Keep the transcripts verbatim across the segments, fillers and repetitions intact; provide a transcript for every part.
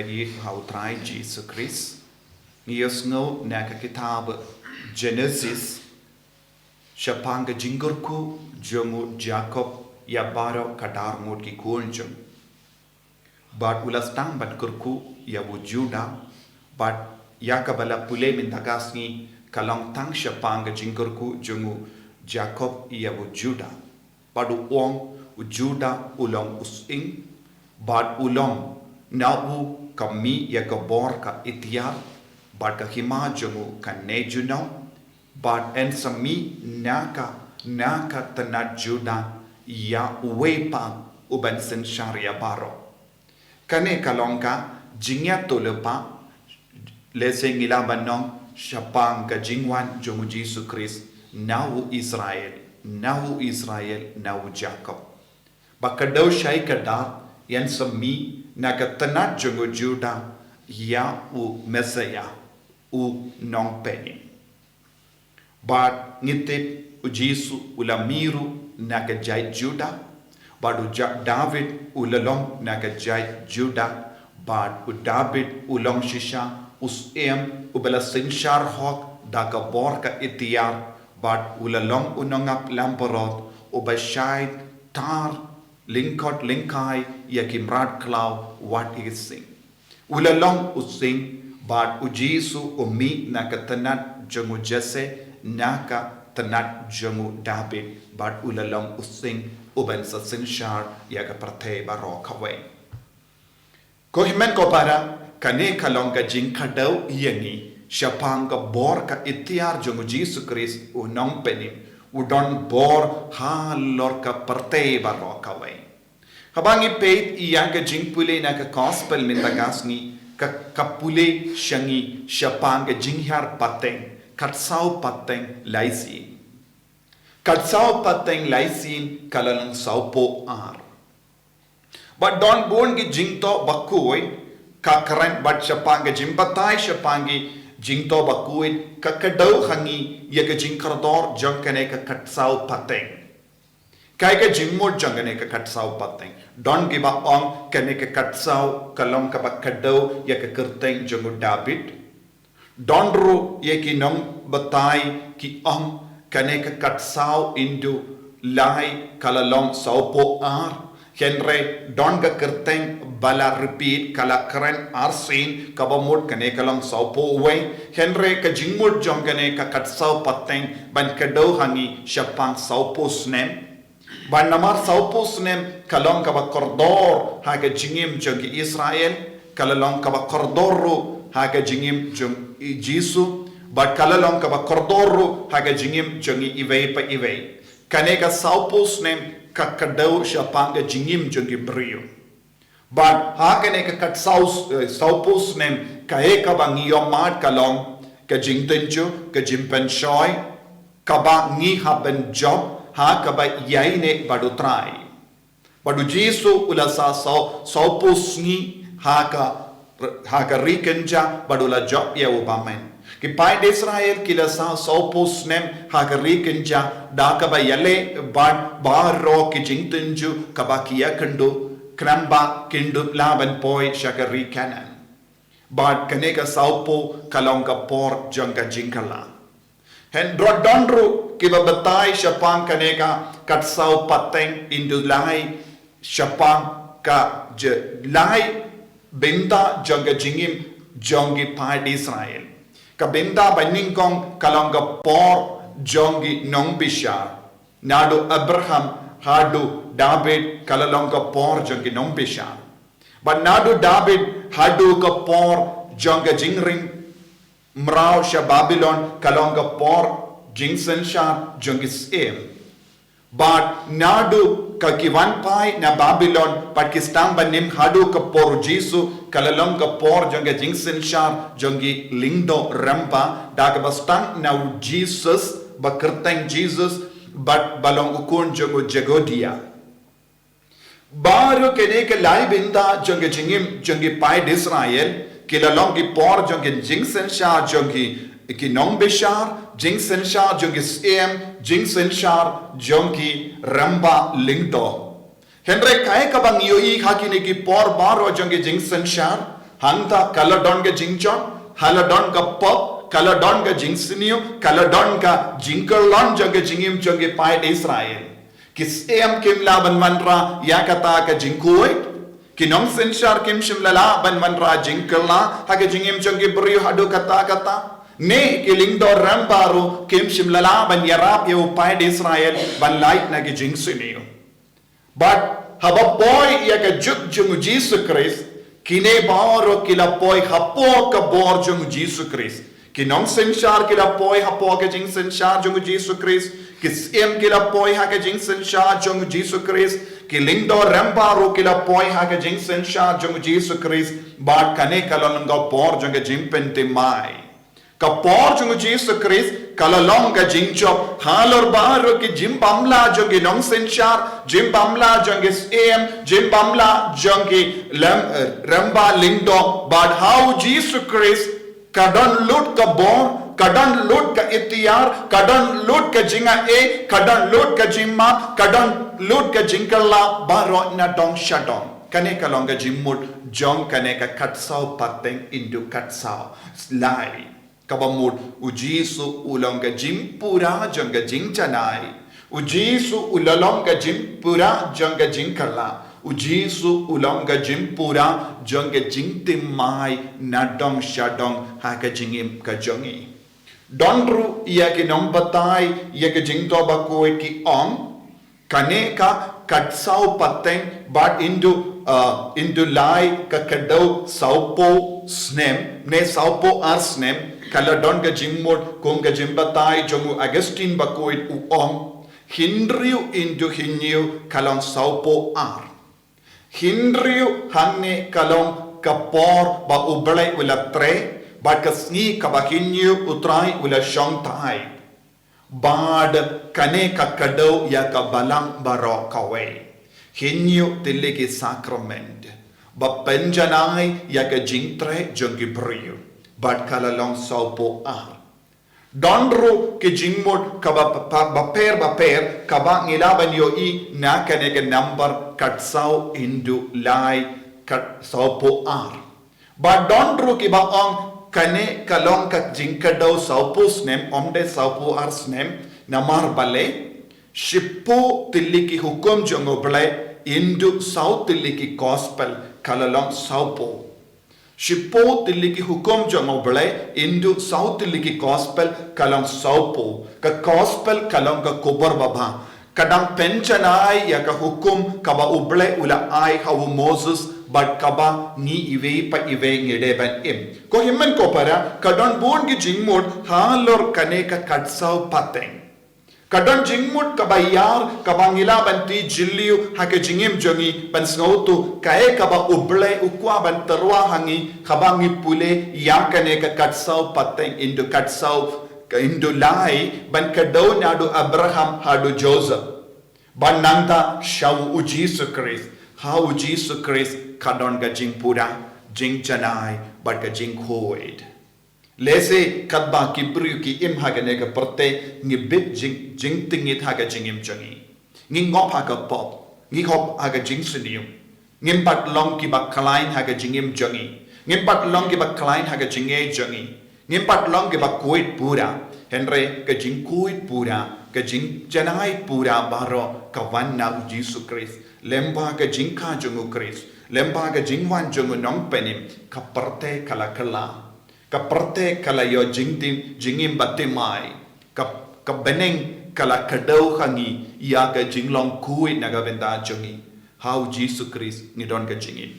Ïa ha u Trai Jisu Khrist. Ngi ïohsngew na ka kitab Genesis shaphang ka jingkyrkhu jong u Jakob ïa baroh ka dar ngut ki khun jong u. Bad u la sdang ban kyrkhu ïa u Judah, bad ïa kaba la pule mynta ka sngi ka long tang shaphang ka jingkyrkhu jong u Jakob ïa u Judah. Bad u ong, u Judah u long u sying, bad u long na u ka mih ïa ka bor ka iktiar, bad ka hima jong u kan neh junom, bad yn sa mih na ka, na ka tnat Judah ïa uwei pat uban synshar ïa baroh. Kane ka long ka jingïathuhlypa, lehse ngi lah ban ong, shaphang ka jingwan jong u Jisu Khrist na u Israel, na u Israel, na u Jakob. Ba ka dei shai ka dar, yn sa mih na ka tnat jong u Judah ïa u Messiah, u nongpynim. Bad ngi tip u Jisu u la mih ruh na ka jait Judah, bad u Ja-, David u la long na ka jait Judah, bad u David u long shisha u syiem uba la synshar hok da ka bor ka iktiar, bad u la long u nongap lem parot uba shai tar lyngkot lyngkai ïa ki mrad khlaw wat ïa ki sying. U la long u sying, bad u Jisu u mih na ka tnat jong u Jesse, na ka tnat jong u David, bad u la long u sying uban sa synshar ïa ka pyrthei baroh kawei. Ko hynmen ko para, kane ka long ka jingkdew ïa ngi shaphang ka bor ka iktiar jong u Jisu Khrist u nongpynim, u don bor halor ka pyrthei baroh kawei. Haba ngi peit ïa ka jingpule na ka gospel mynta ka sngi, ka, ka pule sha ngi shaphang ka jinghiar pateng, khatsaw pateng lai sien. Khatsaw pateng lai sien ka la long sawphew ar. Bad don bun ki jingthoh bakhuid, ka kren bad shaphang ka jingbatai shaphang ki jingthoh bakhuid, ka kdew ha ngi ïa ka jingkordor jong kane ka khatsaw pateng. Kaei ka jingmut jong kane ka khatsaw pateng? Don kiba ong kane ka khatsaw ka long kaba kdew ïa ka kyrteng jong u David. Don ruh ïa ki nongbatai ki ong kane ka khatsaw into lai ka la long sawphew ar. Hynrei don ka kyrteng ba la repeat, ka la kren arsien, kaba mut kane ka long sawphew wei. Hynrei ka jingmut jong kane ka khatsaw pateng ban kdew ha ngi shaphang sawphew snem. Bad namar sawphew snem ka long kaba kordor ha ka jingim jong ki Israel, ka la long kaba kordor ruh ha ka jingim jong i Jisu, bad ka la long kaba kordor ruh ha ka jingim jong i iwei pa iwei. Kane ka sawphew snem ka kdew shaphang ka jingim jong ki briew. Bad ha kane ka khatsaw, eh, sawphew snem, kaei kaba ngi ïohmad ka long ka jingtynjuh, ka jingpynshoi, kaba ngi hap ban jop ha kaba ïaineh bad u Trai. Bad u Jisu u la sah saw, sawphew sngi ha ka, ha ka ri kynja bad u la jop ïa u bymman. Ki paid Israel ki la sah sawphew snem ha ka ri kynja da kaba ïaleh bad baroh ki jingtynjuh kaba ki ïakynduh, khnang ba kin dup lah ban poi sha ka ri Kanaan. Bad kane ka sawphew ka long ka por jong ka jingkylla. Hynrei don ruh kiba batai shaphang kane ka khatsaw pateng into lai, shaphang ka je-, lai bynta jong ka jingim jong ki paid Israel. Ka bynta banyngkong ka long ka por jong ki nongbishar. Naduh Abraham haduh David ka la long ka por jong ki nongbishar. Bad naduh David haduh ka por jong ka jingring mraw sha Babilon ka long ka por jingsynshar jong ki syiem. Bad naduh ka ki wan phai na Babilon bad ki sdang ban im haduh ka por u Jisu ka la long ka por jong ka jingsynshar jong ki lyngdoh rympa, da kaba sdang na u Jisus, ba kyrteng Jisus, bad ba long u khun jong u Jehodia. Baroh kine ki lai bynta jong ki jingim jong ki paid Israel ki la long ki por jong ki jingsynshar jong ki, ki nongbishar, jingsynshar jong ki syiem, jingsynshar jong ki rymba lyngdoh. Hynrei kaei kaba ngi ïohi ha kine ki por baroh jong ki jingsynshar, Hangta ka la don ka jingjop, ha la don ka pop, ka la don ka jingsniew, ka la don ka jingkyllon jong ka jingim jong ki paid Israel. Ki syiem kim lah ban wanrah ïa kata ka jingkhuid. Ki nongsynshar kim shym la lah ban wanrah jingkylla ha ka jingim jong ki briew haduh katta katta. Ne ki lyngdoh rangbah ruh kim shym la lah ban ïarap ïa u paid Israel ban lait na ki jingsniew. Bad haba poi ïa ka juk jong u Jisu Khrist, kine baroh ki la poi hapoh ka bor jong u Jisu Khrist. Ki nongsynshar ki la poi hapoh ka jingsynshar jong u Jisu Khrist. Ki syiem ki la poi ha ka jingsynshar jong u Jisu Khrist. Ki lyngdoh rangbah ruh ki la poi ha ka jingsynshar jong u Jisu Khrist. Bad kane ka long ka por jong ka jingpynthymmai. Ka por jong u Jisu Khrist ka la long ka jingjop halor baroh ki jingbamla jong ki nongsynshar, jingbamla jong ki syiem, jingbamla jong ki lem, eh, rangbah lyngdoh. Bad ha u Jisu Khrist ka don lut ka bor, ka don lut ka iktiar, ka don lut ka jingai, ka don lut ka jingmap, ka don lut ka jingkylla baroh na dong sha dong. Kane ka long ka jingmut jong kane ka khatsaw pateng into khatsaw lai. Kaba mut u Jisu u long ka jingpura jong ka jingjanai. U Jisu u la long ka jingpura jong ka jingkylla. U Jisu u long ka jingpura jong ka jingthymmai na dong sha dong ha ka jingim ka jong ngi. Don ruh ïa ki nongbatai ïa ka jingthoh bakhuid ki ong, kane ka khatsaw pateng bad into, uh, into lai ka kdew sawphew snem, ne sawphew ar snem, ka la don ka jingmut kum ka jingbatai jong u Augustine bakhuid u ong, hynriew into hynñiew ka long sawphew ar. Hynriew hangne ka long ka por ba u Blei u la trei, bad ka sngi kaba hynñiew u Trai u la shong thait. Bad kane ka kdew ïa ka balang baroh kawei. Hynñiew tylli ki sakrament ba pynjanai ïa ka jingtrei jong ki briew. Bad ka la long sawphew ar. Don ruh ki jingmut kaba, ba, ba, bapher bapher kaba ngi lah ban ïohi na kane ka number khatsaw into lai khat sawphew ar. Ba don ruh kiba ong kane ka long ka jingkdew sawphew snem, ym dei sawphew ar snem, namar balei? Shiphew tylli ki hukum jong u Blei into saw tylli ki gospel ka la long sawphew. Shiphew tylli ki hukum jong u Blei into saw tylli ki gospel ka long sawphew. Ka gospel ka long ka khubor babha. Ka dang pynjanai ïa ka hukum kaba u Blei u la ai ha u Moses bad kaba ngi iwei pa iwei ngi dei ban im. Ko hynmen ko para, ka don bun ki jingmut halor kane ka khatsaw pateng. Ka don jingmut kaba ïar kaba ngi lah ban tih jylliew ha ka jingim jong ngi ban sngewthuh kaei kaba u Blei u kwah ban tyrwa ha ngi haba ngi pule ïa kane ka khatsaw pateng into khatsaw, ka into lai ban kdew naduh Abraham haduh Joseph. Bad nangta sha u Jisu Khrist, ha u Jisu Khrist ka don ka jingpura, jingjanai bad ka jingkhuid. Lehse katba ki briew ki im ha kane ka pyrthei ngi bit jing, jingtngit ha ka jingim jong ngi. Ngi ngop ha ka pop, ngi hop ha ka jingsniew. Ngim pat long kiba khlaiñ ha ka jingim jong ngi. Ngim pat long kiba khlaiñ ha ka jingngeit jong ngi. Ngim pat long kiba khuid pura. Hynrei ka jingkhuid pura, ka jingjanai pura baroh ka wan na u Jisu Khrist. Lyngba ka jingkha jong u Khrist, lyngba ka jingwan jong u Nongpynim, ka pyrthei ka la kylla. Ka pyrthei ka la ïoh jingtim, jingim bathymmai. Ka, ka bneng ka la kdew ha ngi ïa ka jinglong khuid na ka bynta jong ngi. Ha u Jisu Khrist ngi don ka jingim.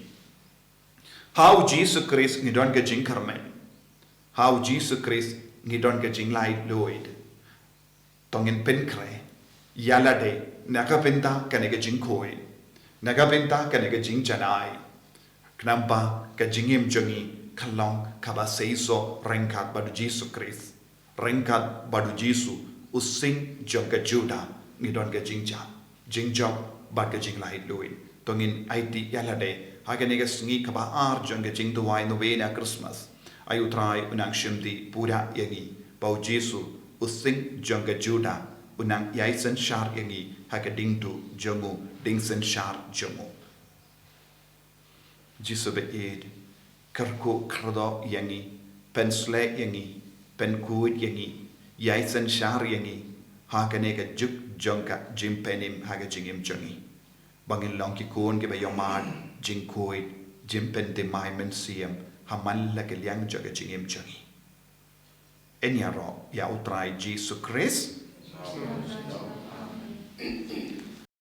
Ha u Jisu Khrist ngi don ka jingkyrmen. Ha u Jisu Khrist ngi don ka jinglaitluid. To ngin pynkhreh ïa lade na ka bynta kane ka jingkhuid, na ka bynta kane ka jingjanai. Khnang ba ka jingim jong ngi kan long kaba seisoh ryngkat bad u Jisu Khrist. Ryngkat bad u Jisu, u sing jong ka Judah, ngi don ka jingjop, jingjop bad ka jinglaitluid. To ngin aiti ïa lade ha kane ka sngi kaba ar jong ka jingduwai novena Christmas. Ai u Trai un nang shimti pura ïa ngi, ba u Jisu, u sing jong ka Judah, un nang ïai synshar ïa ngi ha ka diengduh jong u, dieng synshar jong u. Jisu ba ïeit, kyrkhu kyrdoh ïa ngi, pynshlei ïa ngi, pynkhuid ïa ngi, ïai synshar ïa ngi ha kane ka juk jong ka jingpynim ha ka jingim jong ngi. Ba ngin long ki khun kiba ïohmad jingkhuid, jingpynthymmai mynsiem ha man la ka liang jong ka jingim jong ngi. Yn ïaroh ïa U Trai Jisu Khrist.